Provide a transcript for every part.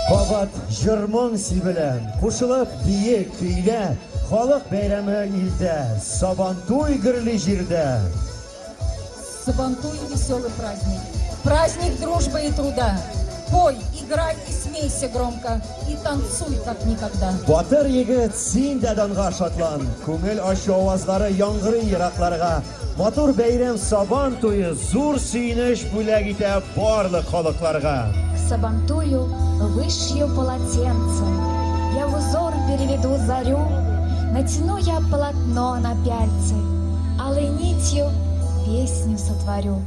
Кабат җыр-моң сибелә, кушылып бие, көйлә, халык бәйрәме илдә, Сабантуй гөрли җирдә. Сабантуй веселый праздник, праздник дружбы и труда. Пой, играй и смейся громко, и танцуй, как никогда. Батыр егет, син дә данга шатлан, күңел ачу авазлары яңгырый еракларга. Матур бәйрәм Сабан туе зур сөенеч бүләк итә барлык халыкларга. К Сабантую вышью полотенце, Я в узор переведу зарю, Натяну я полотно на пяльцы, Алой нитью песню сотворю.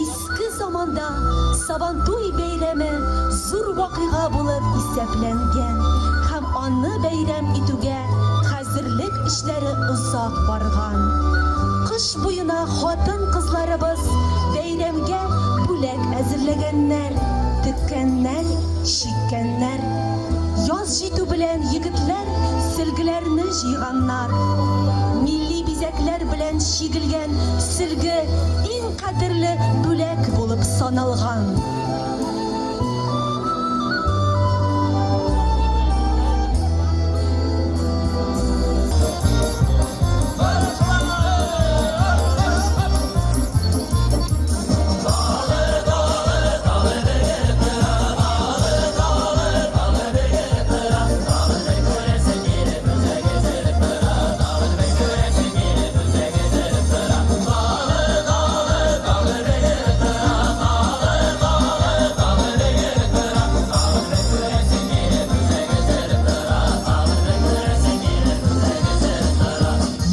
Иске заманда Сабантуй бәйрәме зур вакыйга булып исәпләнгән һәм аны бәйрәм итүгә хәзерлек эшләре озак барган. Кыш буена хатын-кызларыбыз бәйрәмгә бүләк әзерләгәннәр, теккәннәр, чиккәннәр. Яз җитү белән егетләр сөлгеләрне җыйганнар. Милли бизәкләр белән чигелгән сөлге иң кадерле бүләк булып саналган.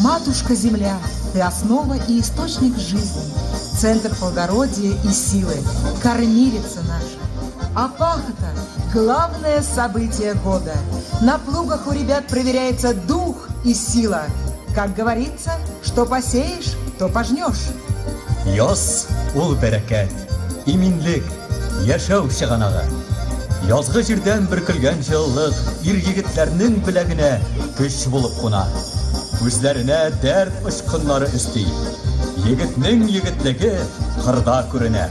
Матушка Земля, ты основа и источник жизни, центр плодородия и силы, кормилица наша. А пахота – главное событие года. На плугах у ребят проверяется дух и сила. Как говорится, что посеешь, то пожнешь. Яз ул бәрәкәт, иминлек, яшәү чыганагы. Язгы җирдән бөркелгән җылылык ир-егетләрнең беләгенә көч булып куна. Күзләренә дәрт очкыннары өсти. Егетнең егетлеге кырда күренә.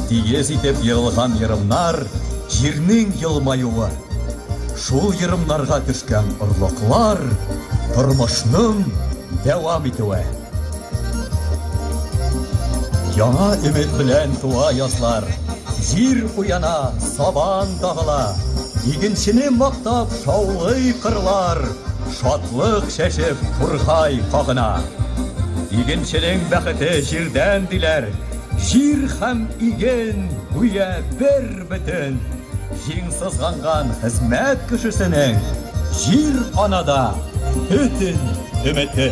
Тигез итеп егылган ерымнар, җирнең елмаюы. Шул ерымнарга төшкән орлыклар, тормышның дәвам итүе. Яңа өмет белән туа язлар, Җир уяна, сабан дагыла. Игенчене мактап шаулый кырлар, Шатлык чәчеп тургай кагына. Игенченең бәхете җирдән диләр, Җир һәм иген гүя бер бөтен. Җиң сызганган хезмәт кешесенең Җир-анада бөтен өмете.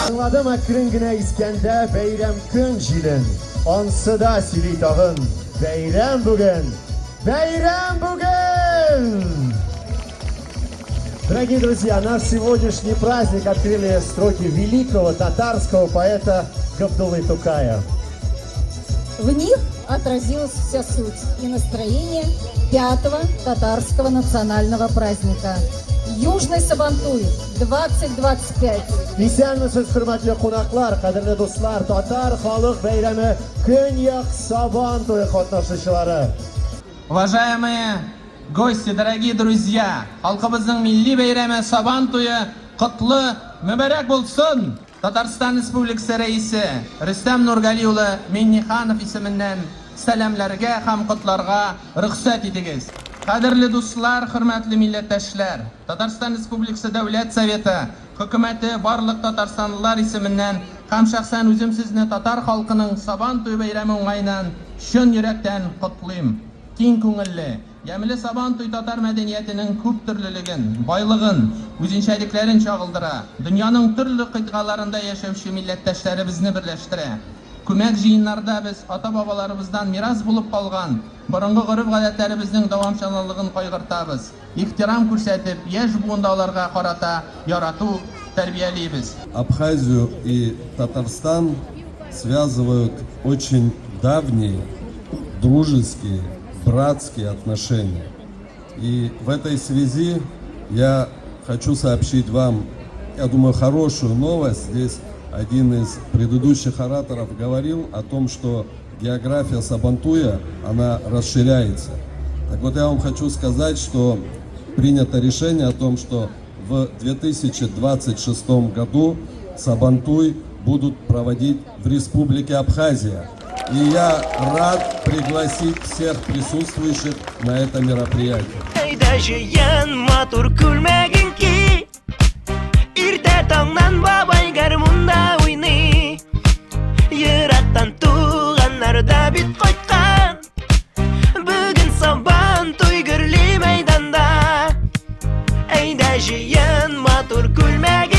Тыңладым әкрен генә искәндә бәйрәм көн җилен. Ансы да сөйли тагын, бәйрәм бүген, бәйрәм бүген! Дорогие друзья, наш сегодняшний праздник открыли строки великого татарского поэта Габдуллы Тукая. В них отразилась вся суть и настроение пятого татарского национального праздника. Южный Сабантуй 2025. Исәнмесез, хөрмәтле кунаклар, кадерле дуслар, татар халык бәйрәме Көньяк Сабан туе катнашучылары. Уважаемые гости, дорогие друзья, халкыбызның милли бәйрәме Сабан туе котлы, мөбарәк булсын! Татарстан Республикасы Рәисе Рөстәм Нургали улы Миңнеханов исеменнән сәламләргә һәм котларга рөхсәт итегез. Кадерле дуслар, хөрмәтле милләттәшләр! Татарстан Республикасы Дәүләт Советы, Хөкүмәте, барлык татарстанлылар исеменнән Һәм шәхсән үзем сезне татар халкының Сабан туе бәйрәме уңаеннан чын йөрәктән котлыйм. Киң күңелле, ямьле Сабан туй татар мәдәниятенең күптөрлелеген, байлыгын, үзенчәлекләрен чагылдыра, дөньяның төрле кыйтгаларында яшәүче милләттәшләребезне берләштерә. Күмәк җыеннарда без ата-бабаларыбыздан мирас булып калган борынгы гореф-гадәтләребезнең дәвамчанлылыгын кайгыртабыз, ихтирам күрсәтеп, яшь буында аларга карата ярату тәрбиялибез. Абхазию и Татарстан связывают очень давние, дружеские, братские отношения. И в этой связи я хочу сообщить вам, я думаю, хорошую новость. Здесь один из предыдущих ораторов говорил о том, что география Сабантуя, она расширяется. Так вот, я вам хочу сказать, что принято решение о том, что в 2026 году Сабантуй будут проводить в Республике Абхазия. И я рад пригласить всех присутствующих на это мероприятие. Әйдә җыен, матур күлмәгең ки. Иртә таңнан бабай гармунда уйный. Ерактан туганнар да бит кайткан. Бүген Сабан туй гөрли мәйданда. Әйдә җыен, матур күлмәгең.